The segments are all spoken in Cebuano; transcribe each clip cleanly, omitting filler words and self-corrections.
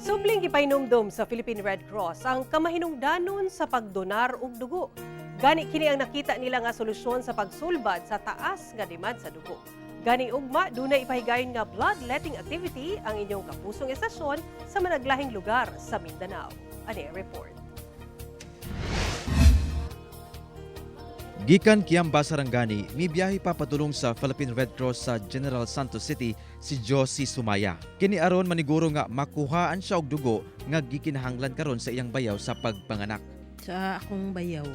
Subling gipahinumdom sa Philippine Red Cross ang kamahinungdanon sa pagdonar og dugo. Gani kini ang nakita nila nga solusyon sa pagsulbad sa taas nga demand sa dugo. Gani ugma, dunay ipahigayon nga bloodletting activity ang inyong kapusong estasyon sa managlahing lugar sa Mindanao. Ani ang report. Gikan Kiamba, Sarangani, mibiyahe pa padulong sa Philippine Red Cross sa General Santos City si Josie Sumaya. Kini aron maniguro nga makuhaan siya og dugo nga gikinahanglan karon sa iyang bayaw sa pagpanganak. Sa akong bayaw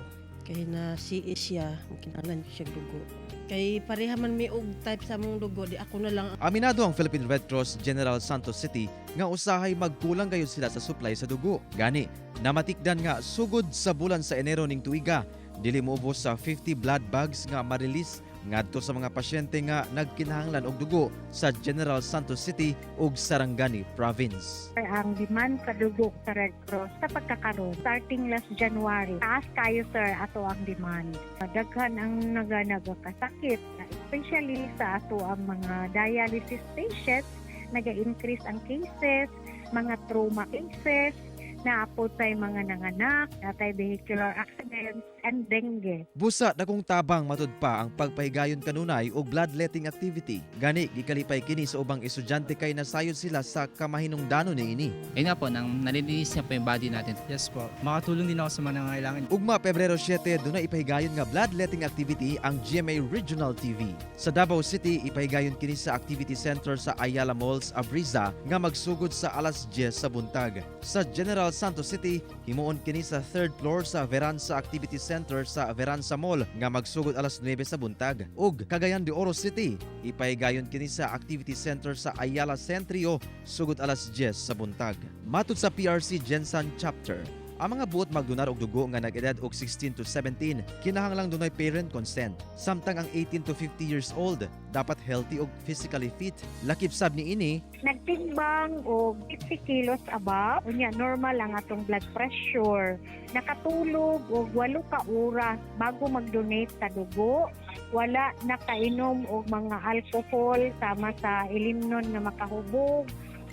kay na CS siya, kinahanglan siya dugo. Kay pareha man mi og type sa among dugo, di ako na lang. Aminado ang Philippine Red Cross General Santos City nga usahay magkulang gayud sila sa supply sa dugo. Gani, namatikdan nga sugod sa bulan sa Enero ning tuiga, dili moubos sa 50 blood bags nga ma-release ngadto sa mga pasyente nga nagkinahanglan og dugo sa General Santos City ug Sarangani Province. Ang demand sa dugo sa Red Cross sa pagkakaroon starting last January, taas kayo, sir, ato ang demand. Daghan ang naga nagakasakit, especially sa ato ang mga dialysis patients, naga-increase ang cases, mga trauma cases, naa pod tay mga nanganak, naa tay vehicular accidents and dengue. Busa dakong tabang matud pa ang pagpahigayon kanunay og bloodletting activity. Gani gikalipay kini sa ubang estudyante kay nasayod sila sa kamahinungdanon niini. Ayun nga po, nang nalilinis niya po yung body natin. Yes po. Makatulong din ako sa mga nangangailangan. Ugma Pebrero 7, dunay ipahigayon nga bloodletting activity ang GMA Regional TV. Sa Davao City, ipahigayon kini sa Activity Center sa Ayala Malls, Abreeza, nga magsugod sa alas 10 sa buntag. Sa General Santos City, himuon kini sa third floor sa Veranza Activity Center sa Veranza Mall nga magsugod alas 9 sa buntag. Ug Cagayan de Oro City, ipahigayon kini sa Activity Center sa Ayala Centrio sugod alas 10 sa buntag. Matud sa PRC GenSan Chapter, ang mga buot magdonar og dugo nga nag-edad og 16 to 17 kinahanglang dunay parent consent. Samtang ang 18 to 50 years old dapat healthy og physically fit. Lakip sab niini nagtimbang og 50 kilos above, unya normal ang atong blood pressure, nakatulog og 8 ka oras bago mag-donate sa dugo, wala nakainom og mga alcohol sama sa ilimnon nga makahubog,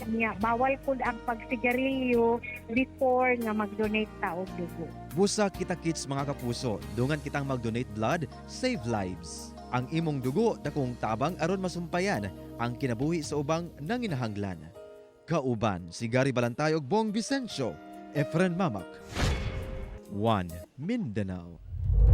unya bawal pud ang pagsigarilyo before nga mag-donate ta og dugo. Busa kita kits, mga kapuso, dungan kitang mag-donate blood, save lives. Ang imong dugo dakong tabang aron masumpayan ang kinabuhi sa ubang nanginahanglan. Kauban si Gary Balantay ug Bong Vicencio, Efren Mamak. 1 Mindanao.